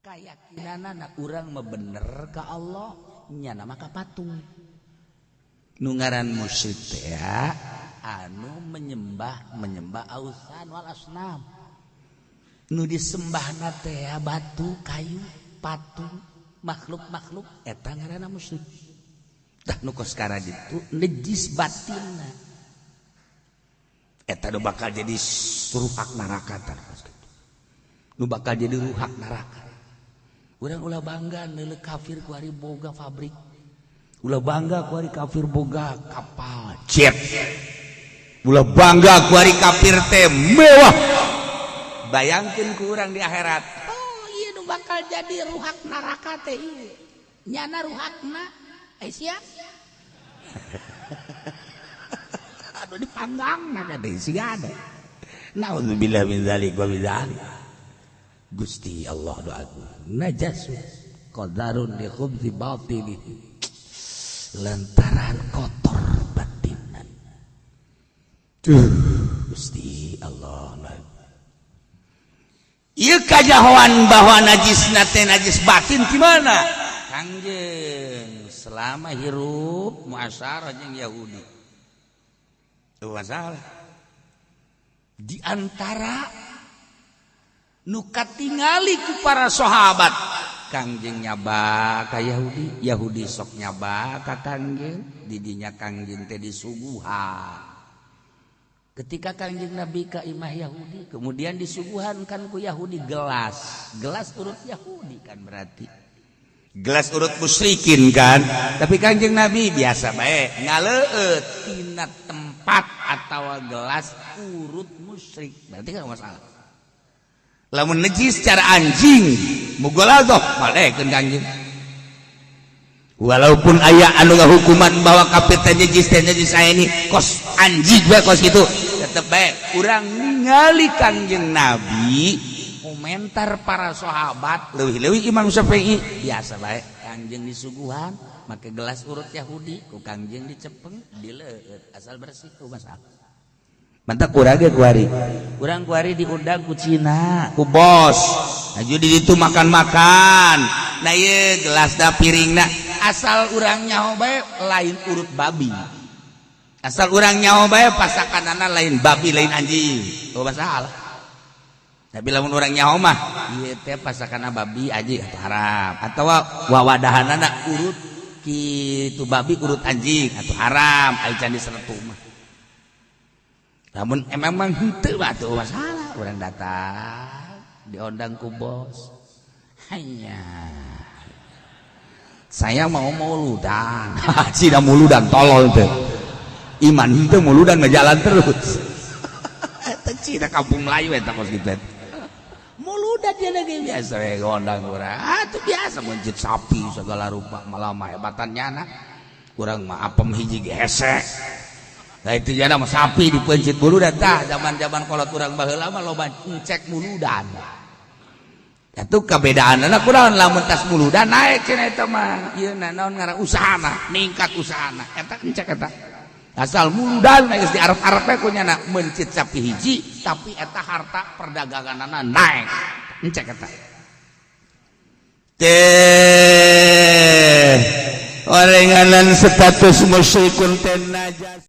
Keyakinan urang mah bener ka Allah, nyana mah ka patung. Nu ngaran musyrik teh anu menyembah menyembah autsan wal asnam, nu disembahna teh batu, kayu, patung, makhluk-makhluk, eta ngaranna musyrik. Tah, nu kos itu najis batinna, eta nu bakal jadi ruhak neraka. Tah, nu bakal jadi ruhak neraka. Urang ulah bangga neuleuh kafir kuari boga pabrik, ulah bangga kuari kafir boga kapal jet, ulah bangga kuari kafir teh mewah. Bayangkeun ku urang di akhirat, oh iya, nu bakal jadi ruhak neraka teh ieu, nyana ruhakna. Eh, siap, aduh, dipanggang na teh siga ada. Naudzubillah min dzalik wa min dzalik. Gusti Allah doaku najasu qadarun li khubzi batilihi, lantaran kotor batinan. Duh, Gusti Allah. Ieu kajahoan bahwa najis teh najis batin gimana? Kangjeng selama hirup muasyarah jeung Yahudi. Itu masalah. Di antara nu katingali ku para sahabat, Kangjeng nyaba ka Yahudi, Yahudi sok nyaba ka Kangjeng, didinya Kangjeng teh disuguhan. Ketika Kangjeng Nabi ka imah Yahudi, kemudian disuguhan kan ku Yahudi gelas, gelas urut Yahudi kan, berarti gelas urut musyrikin kan. Tapi Kangjeng Nabi biasa bae ngaleueut tina tempat atau gelas urut musyrik, berarti kan masalah. Lamun najis secara anjing mughaladzah, malekeun Kangjeng. Walaupun aya anu ngahukuman bahwa kafir teh najis teh najis, aya ini kos anjing bae kos gitu, tetep bae urang ningali Kangjeng Nabi, komentar para sahabat, leuwih-leuwih Imam Syafi'i, biasa bae Kangjeng disuguhan make gelas urut Yahudi, ku Kangjeng dicepeng, dileueut, asal bersih tuh masalah. Mantap, kurang ge kuari. Urang kuari diundang ku Cina, ku bos. Nah, jadi itu makan-makan. Nah, ieu gelas da piringna, asal urang nyaho bae lain urut babi. Asal urang nyaho bae pasakanana lain babi, lain anjing. Oh, masalah. Tapi lamun urang nyaho mah ieu teh pasakana babi, anjing atau haram, atau wawadahanana urut kitu babi, urut anjing atau haram, ai can disertu mah. Namun emang henteu batu masalah. Urang datang diundang ku bos, hanya saya mau muludan. Cina muludan, tolol teh iman henteu muludan ngejalan terus. Eta Cina kampung Melayu, eta kos kitu muludan dia lagi biasa we ngondang urang. Ah, itu biasa mencit sapi segala rupa, malah mah hebatan nyana. Urang mah apem hiji ge hese. Nah, itu jana mah sapi dipencit muludan. Tah, zaman-zaman kolot urang baheula mah loba ngecek muludan. Itu kebedaanna kurang, lamun tas muludan naik cenah eta mah. Ieu naon ngaran usahana, ningkat usahana. Eta encek eta. Asal muludan geus diarep-arep ku nyana mencit sapi hiji, tapi eta harta perdaganganana naik. Encek eta. Teh orenganan status musyrikun teh najas.